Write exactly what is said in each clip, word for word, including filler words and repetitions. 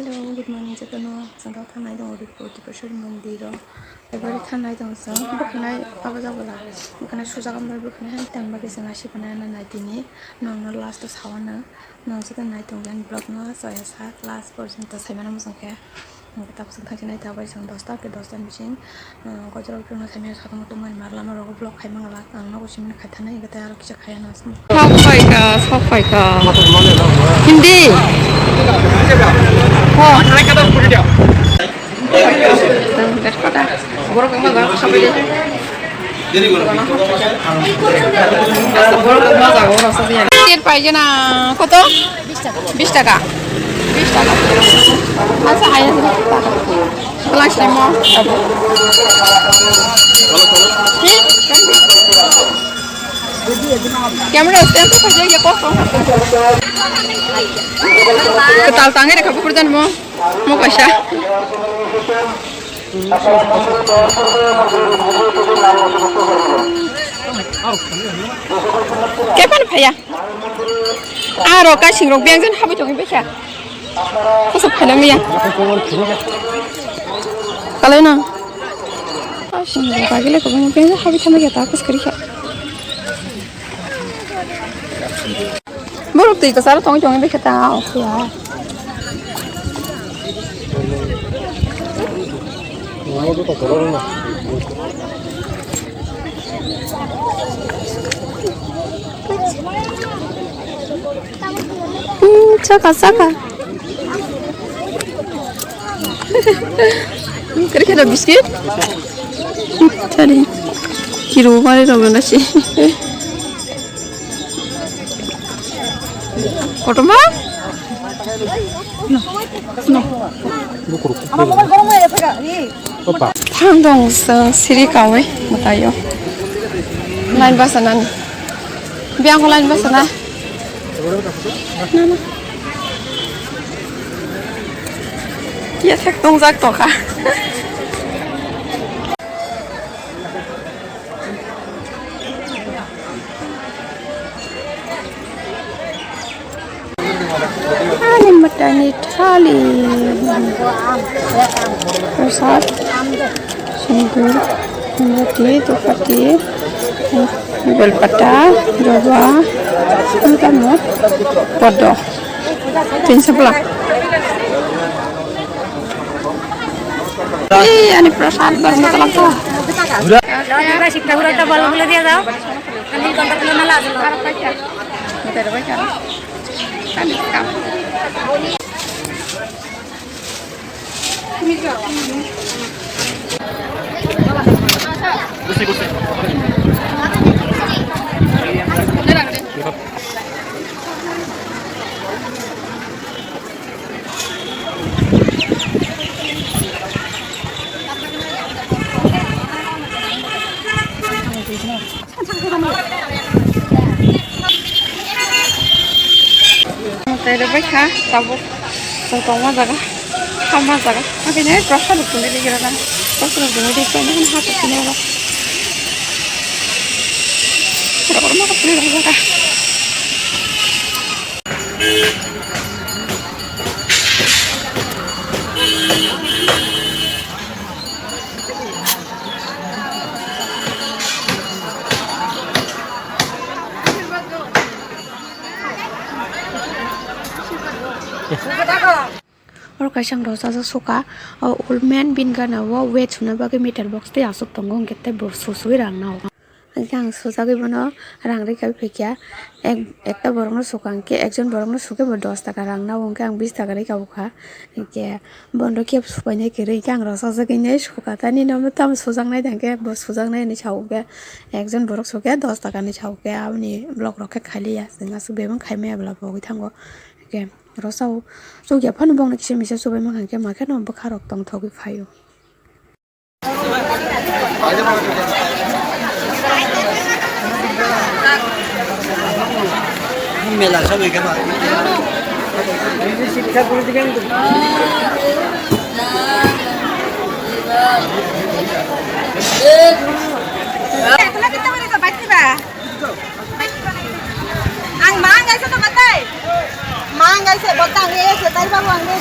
Hello, good morning jotono. Chwng kha thangnai tongo Rupati Prasad mondiro. Ebari thangnai tongo chwng. Bwkhanai abo jabala. Bwkhanai sujak ambai bwkhanai hai tang bagwi chwng aswk nai nai tini. Nongno last o sawana. Nong joto nai tongkhe ani vlog no chaya sak last porjonto saimano muchung khe. Tabuk chwng thangsinai tabuk chwng dosta ke dosta ni bising. Kochorok chwngno saimanya satung tongmani mar lama rogo vlog khai mangala ang nogo simino khai thanai hwnkhe tei aro kisa khaya no asmo. Sok phaikha, sok phaikha. Hindi. Ho. Borok wngma jang sabai de. Borok wngma jang oro sabai ya. Ticket paijana koto? Bish taka. Bish taka. Asa hai. Kelas lima. Camera stand ko khajak ya ko. Ketal tangi rekha bukur jan mo. Mo kaisa. Kepan phaya. Aro kasing rok beng jan habi tongi bekha. Kosa phaina miya. Kalai no. Kasing rok bagile ko beng jan habi thama ya ta kus kari kha. Borok twi kwcharo tongwi tongwi bai khe ta, o phiya. Hmm, chaka, chaka. Kiri kira biscuit. Tadi. Kiro mari rong na si. Kotorma? Thang dong siri kawi matayo. Line basa nani. Biang ko line basa na. Nana. Ya thek tong jak to ka. Ani matani thali. Prasad, sindur, moti, dupati, belpata, joba, tamo, podo. Tin sapla. Ee, ani prasad bar mo talak to. Tei rwbai kha tabuk chwng tongma jaga, hama jaga. Hakhe nai prasad rok tongwi rwkhe rwna, prasad rok tongwi rwkhe rwna ha tongwi rwkhe rwna. Oro kaisa ang rosajak suka, o old man bini gana o wet suna bagwi meter box tei aswk tongo, hwnkhe tei bo susui rang nao. Hwnkhe ang sujagwi bono rang rwkha, phikya ek, ekta borokno suka hwnkhe, ekjon borokno sukhe bo dos taka rang nao, hwnkhe ang bis taka rwkha bokha. Hwnkhe bono khe supainai kwrwi hwnkhe ang rosajagwi nai suka, tani nono tamo sujaknai da hwnkhe bo sujaknai hinwi sa hwnkhe, ekjon borok sukhe dos taka hinwi sa hwnkhe, aboni block rok khe khailiya, chwng aswk bebak khaimaya bwla pogwi thango. Hwnkhe rosao chukya phano bongni kisa misa chubaima hwnkhe makheno bwkha rok tongthogwi phaio. Mela sabai khe ba. Ang mang gaisa to matai. Mang gaisa botang ye se tai babu ang ye.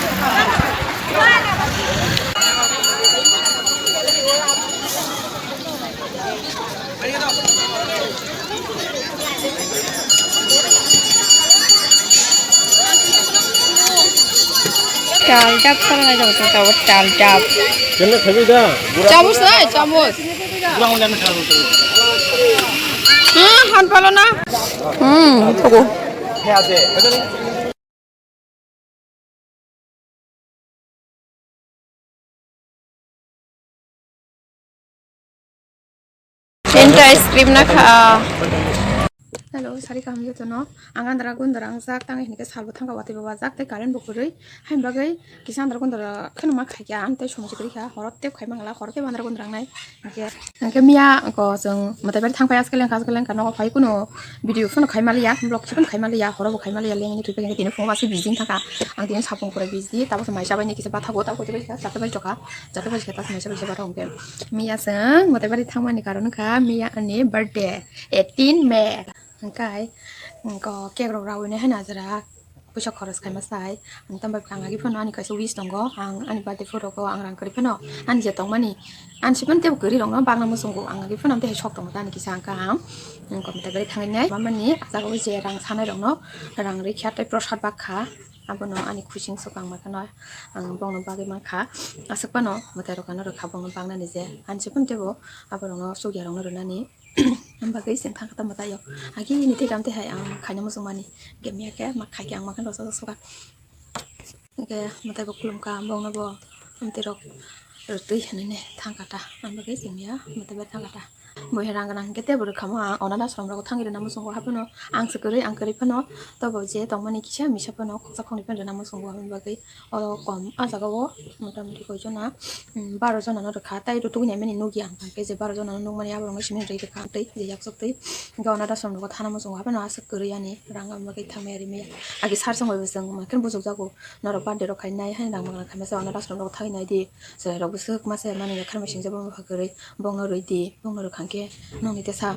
Chal chap sal nai jabo chabo chal chap. Kena khabi da. Chamus nai chamus. Buang ulan na khabu. Hmm, han palo na. Hmm, thogo. Enta ice cream na kha. Hello, sari kaham jotono. Ang andra gundra ang jak tang hinike salbo thangka watwi baba jak tei current bo kwrwi. Hain bagwi kisa andra gundra kheno ma khaikya, ang tei somjik rikha, horo tei khai mangla, horo tei andra gundra nai. Hingke, hingke miya ko chwng mwtai bai thang pai aske lengkha, aske lengkha nogo phai kuno video phano khai maliya, vlog phano khai maliya, horo bo khai maliya, lengni thwi pai tini phungo aswk busy thangkha. Ang tini sapung kwrwi busy, tabuk se mai chabai ni kisa bathago, tabuk se bai kisa chabai jokha, chabai bai kisa mai chabai kisa bathago hingke. Miya chwng mwtai bai thangmani karon wngkha miya ani birthday, eighteen May. Hingkai, ko cake rok rawi nai haino ajara puisa khoros khaima sai. Ang tambai kha, ang agi phano ani kaisa wish tongo, ang ani birthday phuru rogo ang rang kwrwi phano ani je tongmani, ani se phano tebo kwrwi rokno bagna muchungo, ang agi phano tei sok tongo tani kisa hingka ang. Ang kom tei bari thangwi nai mamani ajago je rang sanai rokno rang rikha tei prosad bakha, abono ani khuising swkang ma kheno ang bongno bagwi mankha. Aswk phano mwtai rok ano rwkha bongno bagnani je ani se phano tebo aborokno chukya rokno rwnani. Ang bagwi chwng thangkha tamo taio. Agi ni thik am tei hai ang khaina muchung mani. Hingke miya khe ma khai khe ang ma khe rwchapjak suka. Hingke mwtai bo khulumkha, bongno bo amtwi rok rwtwi hinwi thangkha ta. Ang bagwi chwng ya mwtai bai thangkha ta. Bo hai rang gwnang hingke tei bo rwkha mo ang onada srom rogo thangwi rwna muchungo haphano ang se kwrwi ang kwrwi phano tobo je tongmani kisa misa phano khoksa khoknwi phano rwna muchungo aboni bagwi. Oro kom ah jaga o motamoti koi jona, mm, baro jona no rwkha, tei rwtugwi naimani nukya ang tangkhe je baro jona no nukmani aborok no simi rwi rwkha tei je yaksuk tei hwnkhe onada srom rogo thana muchungo haphano aswk kwrwi ani rang bagwi thangmaya rimaya. Agi sar song bai bo chwng mankhe bujukjago norok birthday rok khainai haino rang bagwi khaimasa onada srom rogo thangwi naidi chwrairok bwswk masa mani yakharmai singjak buma bupha kwrwi. Bongno rwidi, bongno rwkha khe nokni tesa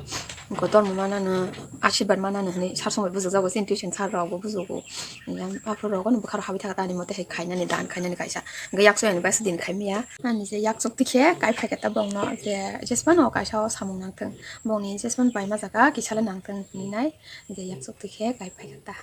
kotorma manano, asirwad manano hinwi sar song bai bujukjago chini tuition sir rok bo bujugo. Yang aphuru rogo no bwkhak rok habwi thaka ta ani mote hai khainani dan khainani kaisa. Hwnkhe yakso ani bai se din khaimaya. Ani je yaksuk tikhe kai phaikhe ta bongno je jesmano kaisa o samung nangthung. Bongni jesmano bai ma jaga kisa le nangthung hinwi nai je yaksuk tikhe kai phaikhe ta.